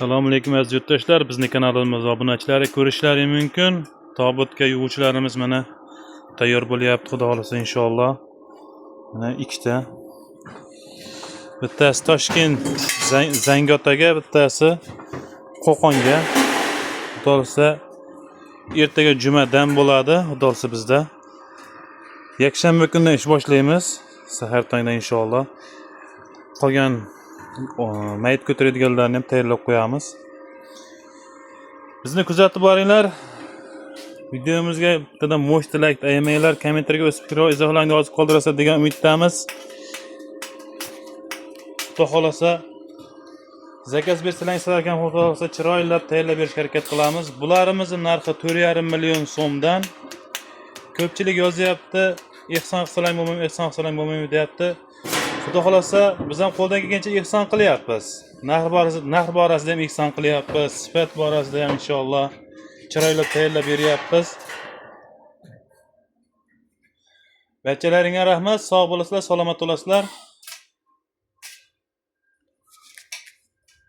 Assalomu alaykum, aziz yurtdoshlar, bizni kanalimiz obunachilari, ko'rishlari mumkin. Tobutga yuvuvchilarimiz mana tayyor bo'lyapti, xudo xohlasa, inshaalloh. Mana ikkita. Bittasi Toshkent Zangotaga, bittasi Qo'qonga. Xudo xohlasa, ertaga juma dam bo'ladi, xudo xohlasa bizda. Yakshanba kuni ish boshlaymiz, sahar tongda inshaalloh. Qolgan mayit ko'taradiganlarni ham tayyorlab qo'yamiz. Bizni kuzatib boringlar. Videomizga bittadan мощный layk ayamanglar, kommentariyga o'z fikr va izohlarni yozib qoldirasiz degan umiddamiz. Xudo xohlasa, заказ bersalaring, sizlarga ham xudo xohlasa chiroylab tayyorlab berishga harakat qilamiz. Bularimizni narxi 4,5 million so'mdan. Ko'pchilik yozyapti, ehson qilsalang bo'lmaymi, ehson qilsalang bo'lmaymi deyapti. Xudo xohlasa, biz ham qo'ldan kelgancha ehson qilyapmiz. Narx borasida ham ehson qilyapmiz, sifat borasida ham inshaalloh chiroylab tayyorlab beryapmiz. Barchalaringga rahmat, sog' bo'lasizlar, salomat bo'lasizlar.